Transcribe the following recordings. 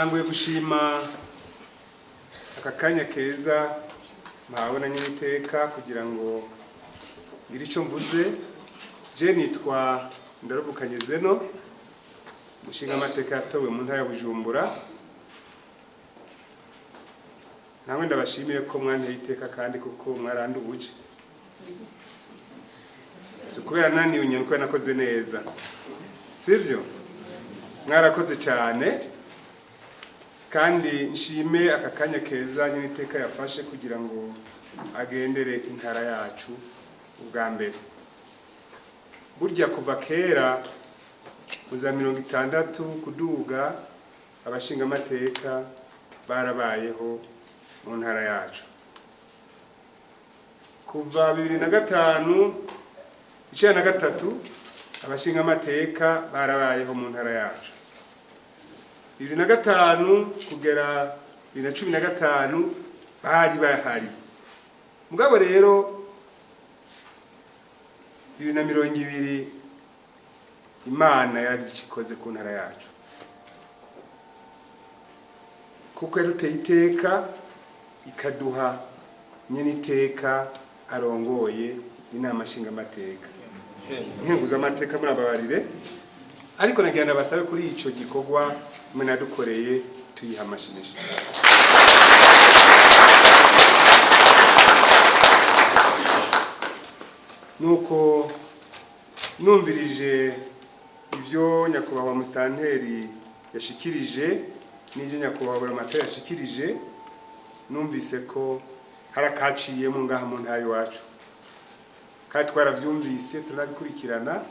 Ntanguye gushima aka kanya keza mpawe na nyeniteka kugira ngo ngire ico mvuze. Je nitwa Ndaruvukanye Zeno, umushinga amateka yatowe mu ntara ya Bujumbura. Namwe ndabashimire ko mwanteye iteka kandi kuko mwarandubuje, si kubera naniwe nyene, kubera nakoze neza, sivyo? Mwarakoze cyane. Kandi nshime aka kanya keza nyene iteka yafashe kugira ngo agendere intara yacu ubwa mbere. Burya kuva kera mu za 60 kuduga, abashinga amateka barabayeho mu ntara yacu. Kuva 2005, 93, abashinga amateka barabayeho mu ntara yacu. 2005 kugera 2015 bari bahari. Mugabo rero 2020 Imana yaragikoze ku ntara yacu, kuko yaruteye iteka ikaduha nyene iteka arongoye inama nshingamateka, nkenguzamateka, murababarire. Ariko nagira ndabasabe kuri ico gikorwa mwe nadukoreye tuyiha amashimisha. Nuko numvirije ivyo nyakubahwa musitanteri yashikirije n'ivyo nyakubahwa buramatari yashikirije, numvise ko hari akaciyemo ngaha mu ntara iwacu, kandi twaravyumvise turabikurikirana.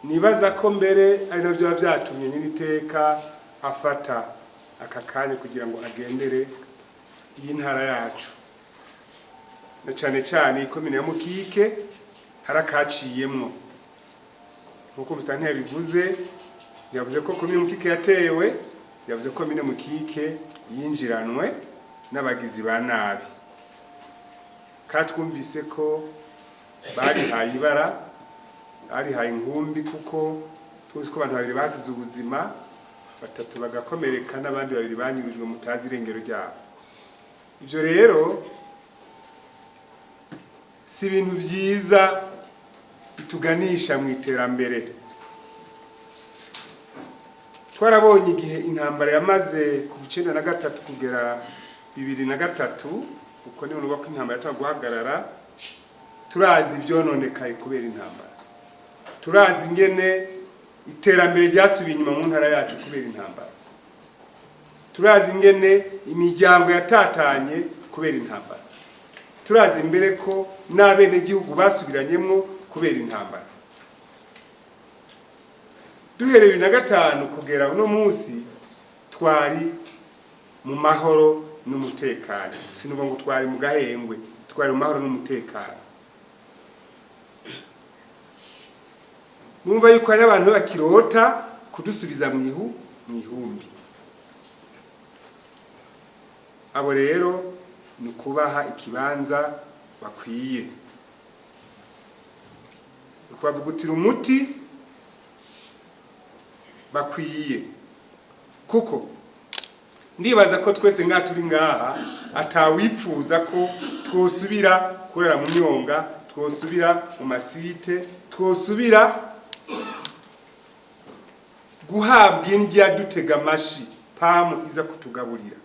Nibaza ko mbere ari navyo biba vyatumye nyine iteka afata aka kanya kugira ngo agendere iyi ntara yacu, na cane cane ikomine ya Mukike. Hari akaciyemwo nkuko musitanteri yabivuze. Yavuze ko komine Mukike yatewe, yavuze ko komine Mukike yinjiranwe n'abagizi ba nabi, kandi twumvise ko barihaye ibara, barihaye inkumbi, kuko tuzi ko abantu babiri basize ubuzima, batatu bagakomereka, n'abandi babiri banyurujwe mutazi irengero ryabo. Ibyo rero si ibintu byiza bituganisha mu iterambere. Twarabonye igihe intambara yamaze kuva 93 kugera 2003, uko niho nuba ko intambara yatangwa guhagarara. Turazi ivyononekaye kubera intambara, turazi ingene iterambere ryasubiye inyuma mu ntara yacu kubera intambara, turazi ingene imiryango yatatanye kubera intambara, turazi mbere ko n'abenegihugu basubiranyemwo kubera intambara. Duhereye 2005 kugera uno munsi twari mu mahoro n'umutekano. Sinuva ngo twari mu gahengwe, twari mu mahoro n'umutekano. Mwumva yuko hari abantu bakirota kudusubiza mu ihumbi. Abo rero ni ukubaha ikibanza bakwiye, ni ukubavugutira umuti bakwiye, kuko ndibaza ko twese ngaha turi ngaha atawipfuza ko twosubira kurara mu myonga, twosubira mu masite, twosubira guhabwa indya dutega amashi pamu iza kutugaburira.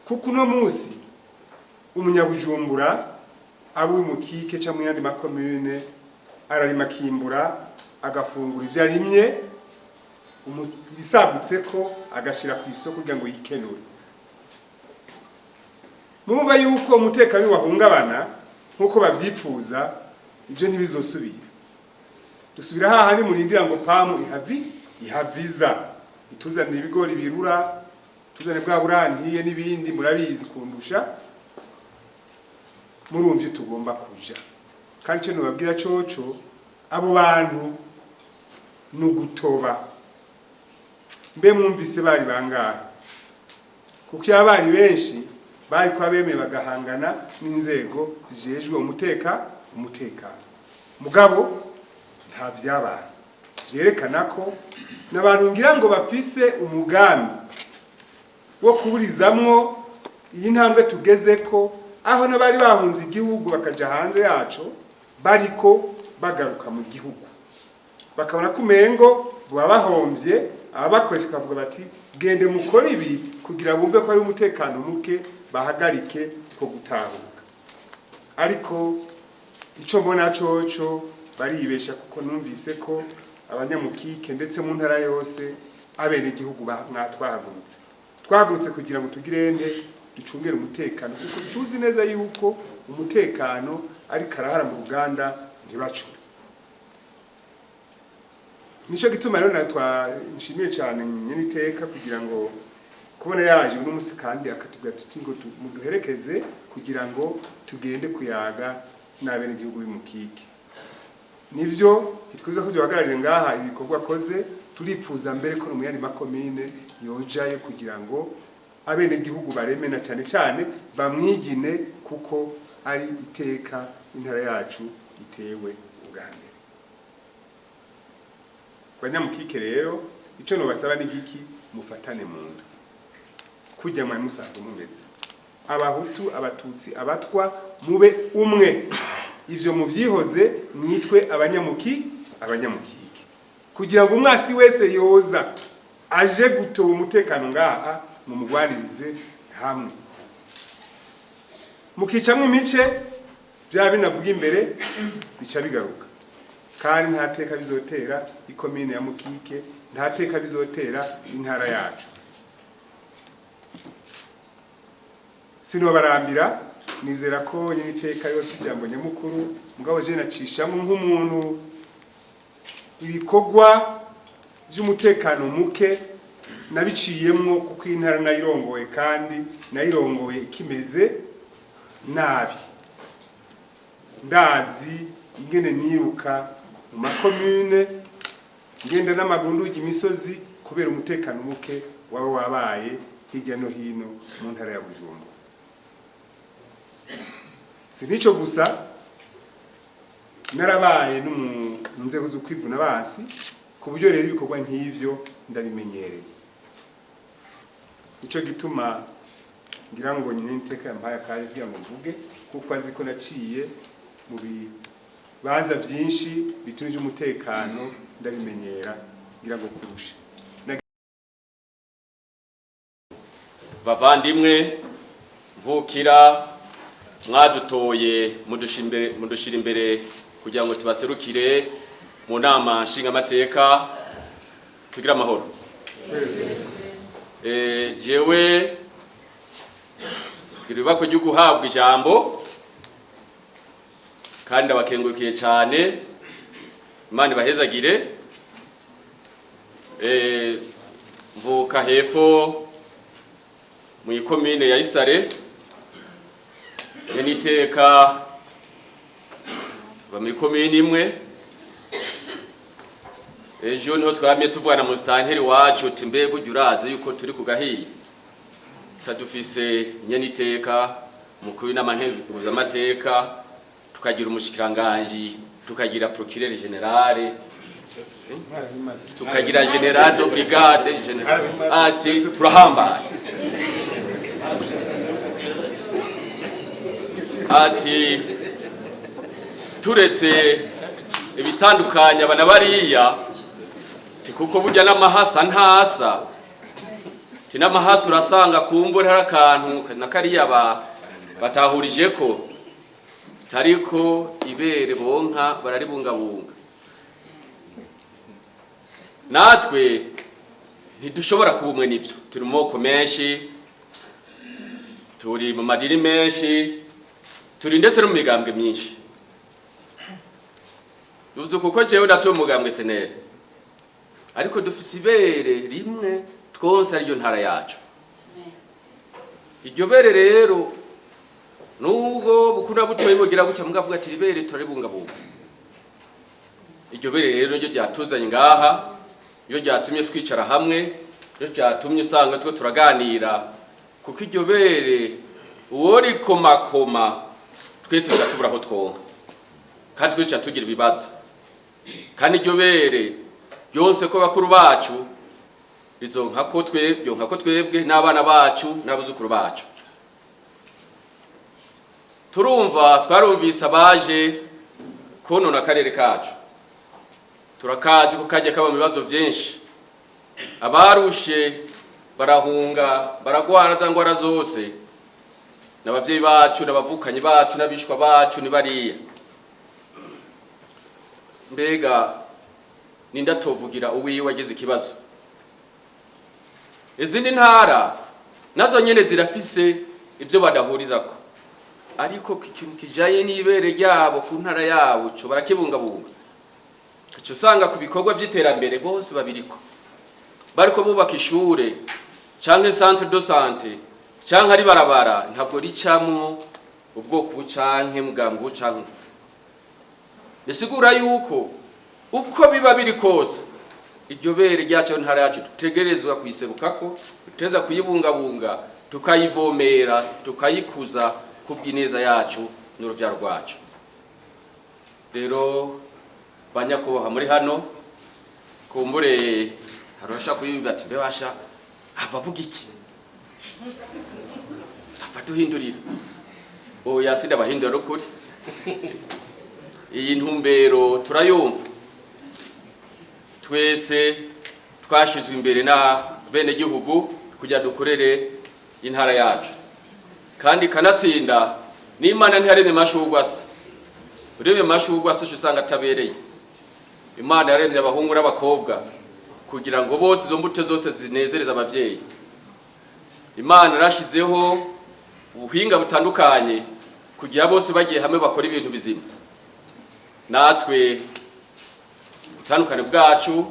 Kuko uno munsi umunyabujumbura abo Mukike cyangwa mu yandi makomune ararima akimbura, agafungura ivyo arimye, ibisagutse ko agashira ku isoko kugira ngo yikenure. Murumva yuko umutekano wahungabana nkuko bavyipfuza, ivyo ntibizosubira. Dusubira hahandi murindira ngo pamu ihaviza ituzanire ibigori birura, tuzane bwa burantiye n'ibindi, murabizi kundusha. Murumvye tugomba kuja. Kandi ico nobabwira coco, abo bantu nugutoba. Mbe mwumvise bari bangahe? Kuko iyo bari benshi bari kwa bemeye bagahangana n'inzego zijejwe umutekano. Mugabo nta vyabaye, vyerekana ko n'abantu ngira ngo bafise umugambi. wo kuburizamwo iyi ntambwe tugeze ko, aho n'abari bahunze igihugu bakaja hanze yaco bariko bagaruka mu gihugu, bakabona ko umengo baba bahombye. Ababakoresha bakavuga bati gende mukore ibi kugira bumve ko ari umutekano muke, bahagarike ko gutahuka. Ariko ico mbona coco baribesha, kuko numvise ko abanyamukike ndetse mu ntara yose abenegihugu twahagurutse, twahagurutse kugira ngo tugirende ducungere umutekano, kuko tuzi neza yuko umutekano ari karahara mu ruganda ntibacure. Nico gituma rero twa nshimiye cyane nyene iteka kugira ngo kubona yaje uno musi, kandi akatubwira tuti ngo muduherekeze kugira ngo tugende kuyaga n'abenegihugu b'imukike. Nivyo ntitwiza ko duhagararire ngaha ibikorwa akoze, turipfuza mbere ko no mu yandi makomine yojayo kugira ngo abenegihugu bareme na cyane cyane bamwigine, kuko ari iteka intara yacu itewe ubwa mbere. Banyamukike rero, icyo nobasaba ni giki? Mufatane mu nda kujya mwari musanzwe mumeze, Abahutu, Abatutsi, Abatwa, mube umwe. Ivyo muvyihoze, mwitwe abanyamukike, kugira ngo umwasi wese yoza aje gutoba umutekano ngaha mumugwanirize hamwe. Mukicamwo imice, bya binavuga imbere bica bigaruka, kandi nta teka bizotera ikomine ya Mukike, nta teka bizotera intara yacu. Sinobarambira, nizera ko nyine iteka yose ijambo nyamukuru, mugabo je nacishamo nk'umuntu ibikorwa by'umutekano muke nabiciyemwo, kuko intara nayirongoye kandi nayirongoye ikimeze nabi. Ndazi ingene niruka mu makomune, ngenda n'amaguru nduga imisozi kubera umutekano muke waba wabaye hirya no hino mu ntara ya Bujumbura. Si nico gusa, narabaye no mu nzego zo kwivuna basi, ku buryo rero ibikorwa nk'ivyo ndabimenyereye. Nico gituma ngira ngo nyine iteka yampaye akanya kugira ngo mvuge, kuko azi ko naciye mu bibanza byinshi bituma iby'umutekano ndabimenyera ngira ngo kurusha. Bavandimwe mvukira, mwadutoye mudushira imbere kugira ngo tubaserukire mu nama nshingamateka, tugira amahoro. Jewe ngira ibakwe ryo guhabwa ijambo, kandi ndabakengurukiye cyane, Imana ibahezagire. Mvuka hepfo mu ikomine ya Isare, niteka ba mu ikomine imwe. Ejo niho twamye tuvugana mu stanteri wacu uti mbega ujya urazi yuko turi ku gahiye, tadufise nyeniteka umukuru w'inama nkenguzamateka, tukagira umushikiranganji, tukagira procureur général, tukagira général de brigade général, ati turahambaye. Ati turetse ibitandukanya abana bariya, ti kuko burya n'amahasa ntasa, ti n'amahasa urasanga kumbura hari akantu na kariya batahurije ko tariko ibere bonka bararibungabunga. Natwe ntidushobora kuba umwe n'ibyo, turi mu moko menshi, turi mu madini menshi, turi ndetse no mu migambwe myinshi. Bivuze kuko jewe ndatuye umugambwe senere, ariko dufise ibere rimwe twonse, ariryo ntara yacu. Iryo bere rero, nubwo bukuru butoyi bugira gutya, mugavuga ati ibere turaribungabunga. Iryo bere rero niryo ryatuzanye ngaha, niryo ryatumye twicara hamwe, niryo ryatumye usanga two turaganira, kuko iryo bere uwo rikomakoma twese turatubura aho twonka, kandi twese tugira ibibazo. Kandi iryo bere ryose ko bakuru bacu Rizonka ko twebwe, ko twebwe n'abana bacu n'abuzukuru bacu. Turumva twarumvise abaje konona akarere kacu, turakazi ko kajya kaba mu bibazo byinshi. Abarushe barahunga, baragwara za ngwara zose, n'abavyeyi bacu n'abavukanyi bacu n'abishwa bacu ni bariya. Mbega nindatovugira uwiwe agize ikibazo? Izindi ntara nazo nyene zirafise ivyo badahurizako, ariko ikintu kijaye n'ibere ryabo ku ntara yabo co barakibungabunga. Uca usanga ku bikorwa vy'iterambere bose babiriko, bariko bubaka ishure canke centre de santé canke ari barabara, ntabwo ricamwo ubwoko canke mugambwe canke. Bisigura yuko uko biba biri kose, iryo bere ryacu, ntara yacu, dutegerezwa kuyiserukako, duteza kuyibungabunga, tukayivomera, tukayikuza kubw'ineza yacu n'uruvyaro rwacu. Rero banyakubaha muri hano, kumbure harashaka kuyumva ati: "Mbe basha ava avuga iki? Ava duhindurira?" Oya, sindabahindura n'ukuri. Iyi ntumbero turayumva twese, twashizwe imbere na bene gihugu kugira dukorere intara yacu. Kandi kanatsinda n'Imana ntiyaremye amashurwe asa. Uremye amashurwe asa, uca usanga atabereye. Imana yaremye abahungu n'abakobwa kugira ngo bose izo mbuto zose zinezereze abavyeyi. Imana yarashizeho ubuhinga butandukanye kugira bose bagiye hamwe bakora ibintu bizima. Natwe ubutandukane bwacu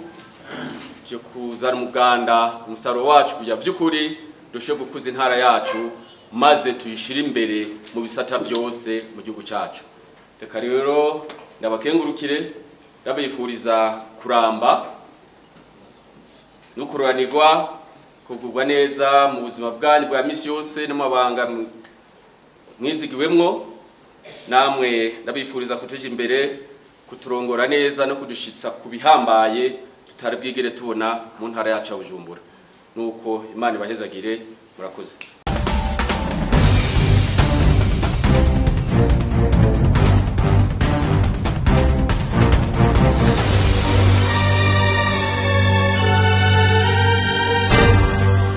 byo kuzana umuganda, umusaruro wacu, kugira vy'ukuri dushobore gukuza intara yacu, maze tuyishire imbere mu bisata byose mu gihugu cyacu. Reka rero ndabakengurukire, ndabifuriza kuramba no kururanirwa, kugubwa neza mu buzima bwanyu bwa misi yose n'amabanga mwizigiwemwo. Namwe ndabifuriza kutuja imbere, kuturongora neza no kudushitsa ku bihambaye tutari bwigere tubona mu ntara yacu ya Bujumbura. Nuko Imana ibahezagire. Murakoze.